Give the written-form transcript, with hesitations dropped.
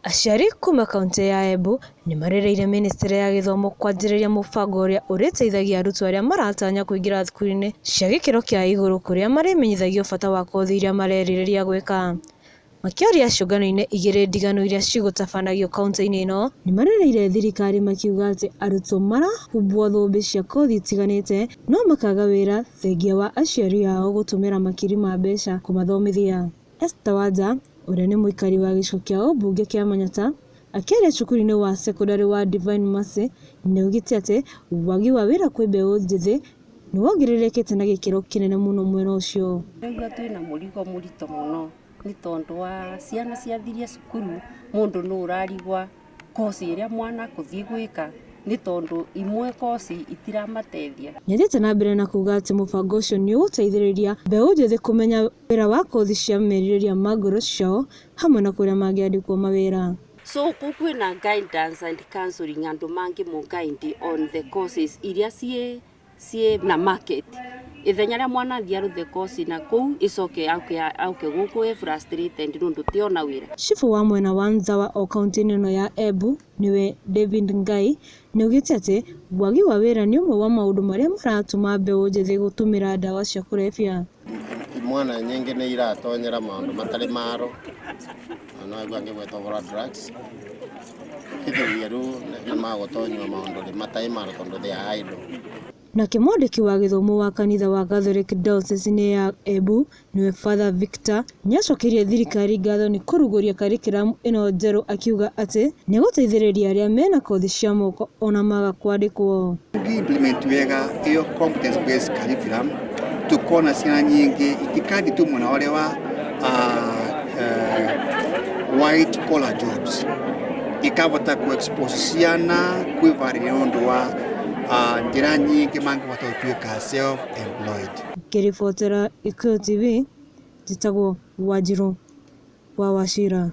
Aciari kuma kauntĩ ya Embu nĩmarĩrĩire mĩnĩstrĩ ya gĩthomo kwanjĩrĩria mũbango ũrĩa ũrĩteithagia arutwo arĩa maratanya kũingĩra thukuru-inĩ cia gĩkĩro kĩa igũrũ kũrĩa marĩmenyithagio bata wa kothi iria marerirĩria gwĩka. Makĩaria ciũngano-inĩ igĩrĩ ndiganu iria cigũtabanagio kauntĩ-inĩ ĩno, nĩmarĩrĩire thirikari makiuga atĩ arutwo marahumbwo thũmbĩ cia kothi itiganĩte no makaga wĩra thengia wa aciari ao gũtũmĩra makiri ma mbeca kũmathomithia. Esther Wanja, ũrĩa nĩ mũikari wa gĩcigo kĩa ũmbunge kĩa Manyata, akĩaria cukuru-inĩ wa cekondarĩ wa Divine Mercy nĩaugĩte atĩ wagi wa wĩra kwĩ mbeũ njĩthĩ nĩwongererekete na gĩkĩro kĩnene mũno mwena ũcio. Tũraigua twĩna mũrigo mũritũ mũno nĩ tondũ wa ciana ciathirie cukuru mũndũ nĩ ũrarigwa koci ĩrĩa mwana akũthiĩ gwĩka nĩ tondũ imwe koci itiramateithia. Nĩathiĩte na mbere na kuga atĩ mũbango ũcio nĩ ũgũteithĩrĩria mbeũ njĩthĩ kũmenya wĩra wa kothi cia merirĩria ma ngoro ciao hamwe na kũrĩa mangĩandĩkwo mawĩra. So kũu kwĩna guidance and counseling andũ mangĩ mũ guide on the courses iria ciĩ na market ithenya rĩa mwana athiĩ aruthe koci na kũu icoke auke gũkũ e frustrated nĩ ũndũ tiona wĩra. Cibũ wa mwena wa Nthawa o kauntĩ-inĩ ĩno ya Embu nĩwe David Ngai nĩaugĩte atĩ wagi wa wĩra nĩ ũmwe wa maũndũ marĩa maratũma mbeũ njĩthĩ gũtũmĩra ndawa cia kũrebia. Imwana nyingĩ nĩ iratonyera maũndũ matarĩ maro na no aigua ngĩgweta ũhoro wa drugs kĩthũria rĩu nĩ magũtonyua maũndũ matarĩ maro tondũ they are idle. Nake mwandĩki wa gĩthomo wa kanitha wa Catholic Diocese ya Embu nĩwe Father Victor nĩacokeirie thirikari ngatho nĩ kũrugũria curriculum ĩno njerũ akiuga atĩ nĩgũteithĩrĩria arĩa mena kothi cia moko ona maga kwandĩkwo. Implement wega iyo competence based curriculum tukona ciana nyingĩ itikathi tu mwena ũrĩa wa white collar jobs, ikavota ku expose ciana kwĩvarĩria nĩ ũndũ wa njĩra nyingĩ mangĩhota gũtuĩka self employed. Ngĩribotera Gĩkũyũ TV, njĩtagwo Wanjirũ wa Wachira.